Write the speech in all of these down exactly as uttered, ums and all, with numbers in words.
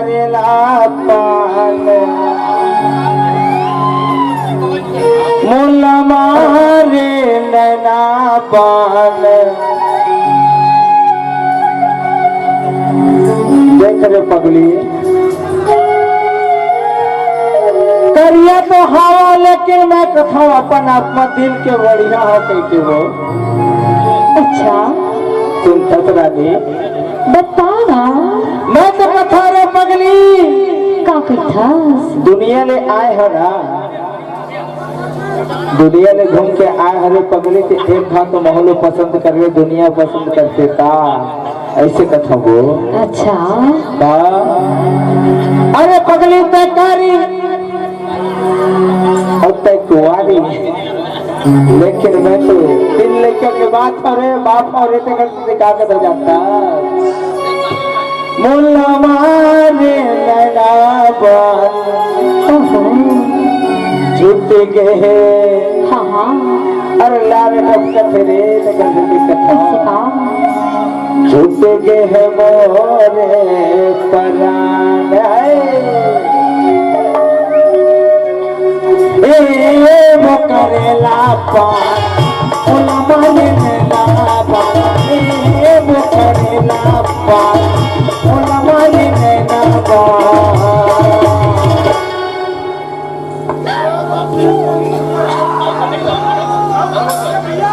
ला पान, मोला मारे नैना पान। देख रे पगली, करिया तो हवं, लेकिन मैं कथंव अपन आत्मा दिल के बढ़िया हवं कहिके हो। अच्छा। सुनथस रानी? बता ना। मैं तो कथंव रे पगली। का कथस? दुनिया ले आय हवं ना, दुनिया ले घूम के आय हवं रे पगली, त एक घांव तो महूं ल पसंद कर ले, दुनिया पसंद करथे का? अइसे कथंव वो। अच्छा। हाँ। अरे पगली, तैं कारी अउ तैं कुंवारी, लेकिन मैं तो तीन लइका के बाप हवं रे, बाप हवं रे, तेकर से का कथंव जानथस? मोला मारे नैना बान, ओहो। छूट गे हे। हाँ, हाँ। अरे ला रे, अब कथे रे, तेकर से कथंव। कइसे का? छूट गे हे मोरे परान। ए, ए, वो करेला पान, मोला मारे नैना बान। ए, वो करेला पान, मोला मारे नैना बान।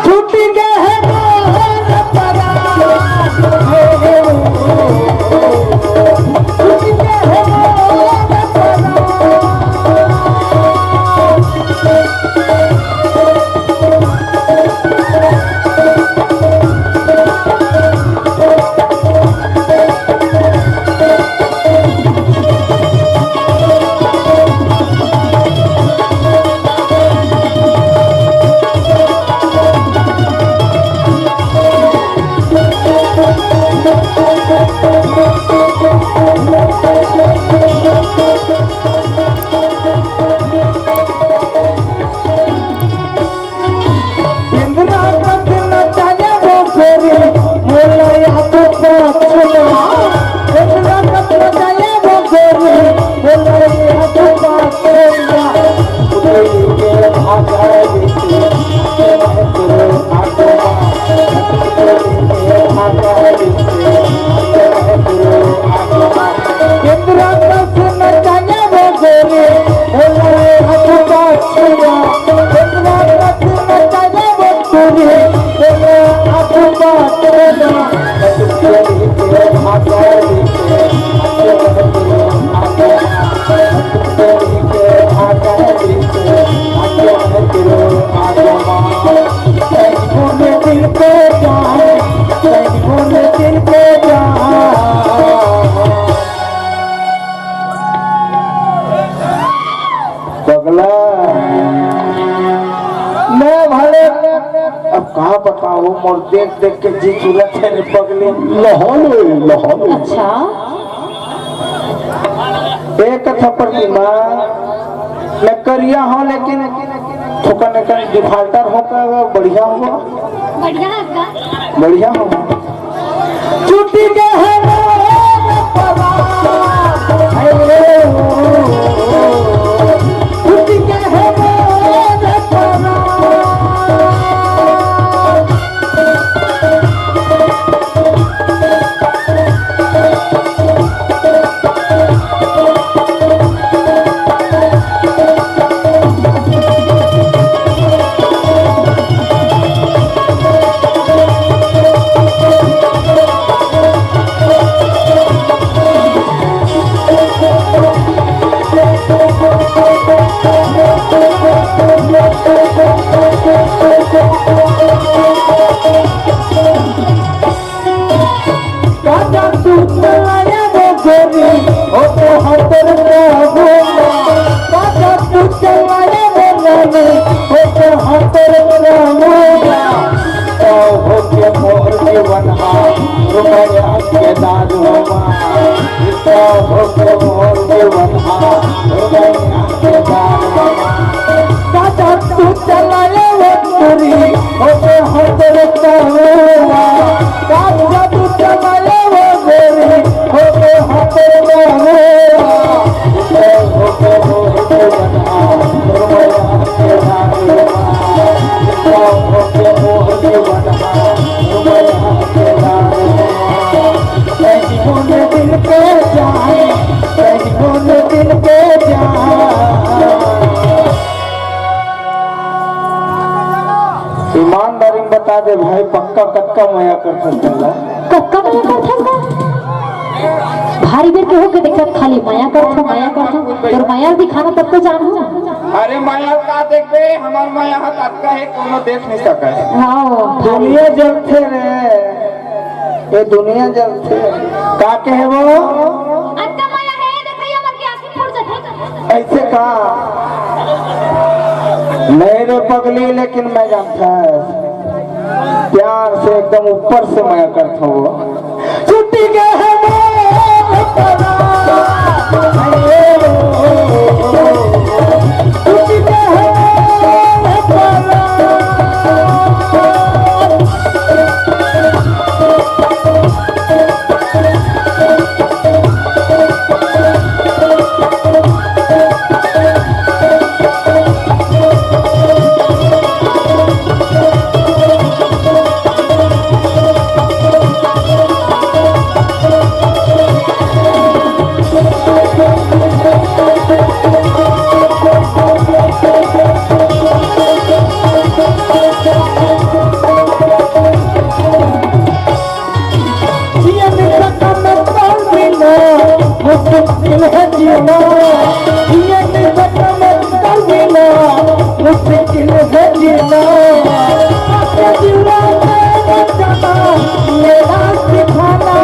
छूट गे हे मोर परान। छूट गे हे मोर परान। इंदिरा कतना चाहे वो गोरी, मोला याद पछुआ। इंदिरा कतना चाहे वो गोरी, मोला याद पछुआ। उदय के भागा रीति, तेरे गुरु आत्मा। उदय के भागा रीति, तेरे गुरु आत्मा। इंदिरा कतना चाहे वो गोरी, मोला याद पछुआ। पगला, मैं भले अब का बतावंव, मोर देख देख के जी चुरत हे रे पगली। लहले, लहले। अच्छा। एक कथा प्रतिमा, मैं करिया हंव, लेकिन थोकन एकन defaulter हों का बढ़िया हों। बढ़िया हे का? बढ़िया हों। छूट गे हे मोर परान, हे, छूट गे हे मोर परान। काजा तू चलाया वो गोरी, ओ तो हतर का हुआ। काजा तू चलाया वो रानी, ओ तो हतर का हुआ। तो होके मोर जीवन हा, रुपया के दारुआ। तो होके मोर जीवन हा, रुपया के दारुआ। काजा तू चलाया वो गोरी, ओ तो हतर का हुआ। काजा तू चलाया वो गोरी, ओ तो हतर का हुआ। ईमानदारी में बता दे भाई, पक्का कक्का मया करथस तेला? कक्का मया करथस का? भारी बेर के होके देखत खाली मया करथो, मया करथो। तोर मया दिखाना तब तो जानहूं। अरे मया का देखबे, हमर मया ह ततका हे, कोनो देख नहीं सकय। हाँ, दुनिया जलथे रे, ये दुनिया जलथे। का कहे वो? अतका मया हे, देखइया मन के आंखी फूट जथे। ऐसे का? नहीं रे पगली, लेकिन मैं जानता है, प्यार से एकदम ऊपर से मया करता हूँ। छुट्टी के है मोर परान, छुट्टी के है मोर परान। जियन जगत में तोर बिना मुश्किल है जीना, जियन जगत में तोर बिना मुश्किल है जीना। आके जीवा में बचाना, ये राज दिखाना।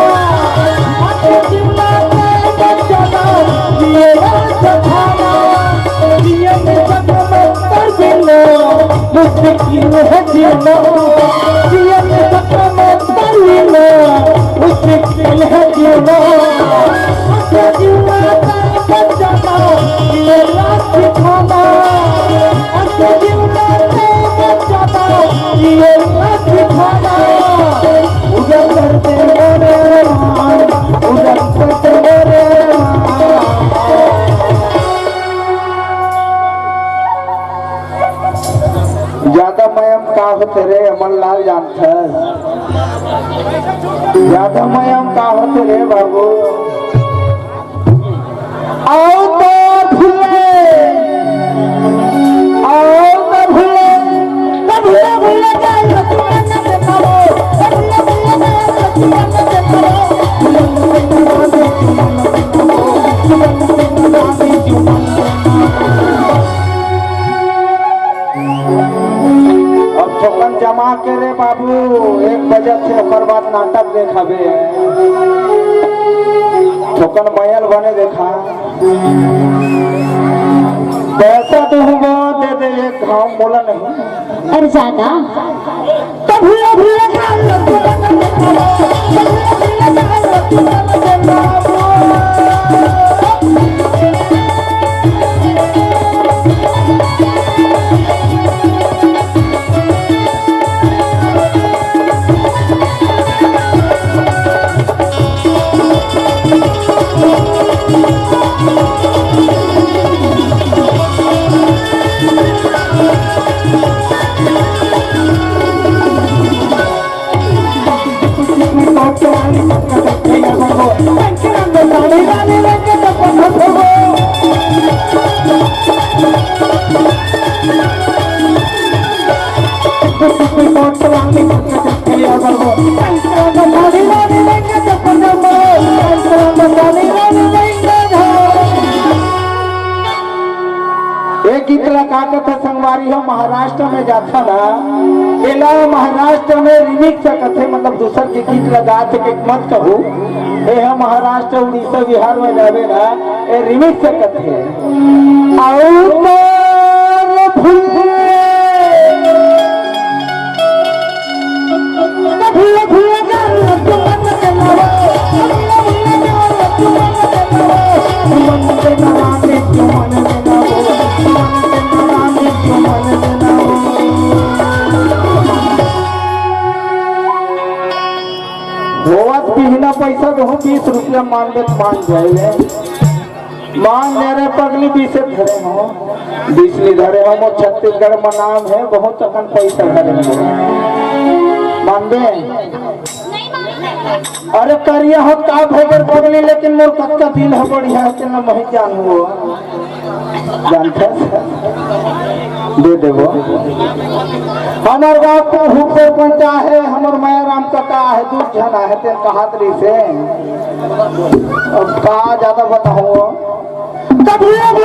आके जीवा में बचाना, ये राज दिखाना। जियन जगत में तोर बिना मुश्किल है जीना, जियन जगत में तोर बिना मुश्किल है जीना। आके जीवा में बचाना, ये राज दिखाना। आके जीवा में बचाना, ये राज दिखाना। पूरा कर दे मोरे अरमान, पूरा कर दे मोरे अरमान। ज्यादा मया म का होथे रे, अमन लाल जानथस। ज्यादा मया म का होथे रे बाबू। आओ तो भूले, आओ तो भूले, तो भूले, भूले जाए, तो भूले, भूले जाए, तो भूले, भूले जाए, तो भूले, भूले जाए। अब थोकन जमा के रे बाबू, एक बजे से ओकर बाद नाटक देखाबे। थोकन मयल बने देखा। पैसा तो हुआ दे दे, एक घाव मोला नहीं। अरे ज्यादा। ये गीत ला का कथे संगवारी हो, महाराष्ट्र में जाथा ना, एला महाराष्ट्र में रिमिक्स कथे, मतलब दूसर के गीत ला गाथे के मत कहू। ए ह महाराष्ट्र, उड़ीसा, बिहार में जाबे ना, ए रिमिक्स कथे। आओ तोर भूले, भूले, भूले कर तुमन के नाम। होवत बिहना पैसा देहूं, बीस रुपया मान ले त मान जाए ले। मान ले रे पगली, बीसे धरे हो, बीस नी धरे हो, मोर छत्तीसगढ़ में नाम है, बहुत अकन पैसा धरे हो। पांडे, अरे करिया हो का भोगर पगली, लेकिन मोर कतका दिल ह बढ़िया हे, तेन ल मही जानहूं। जानथस? दे देबो। हमर गांव के उप सरपंच आहे, हमर माया राम कका आहे, दू झन आहे, तेन कहत रहिसे। अब का ज्यादा बताहूं? कभी अब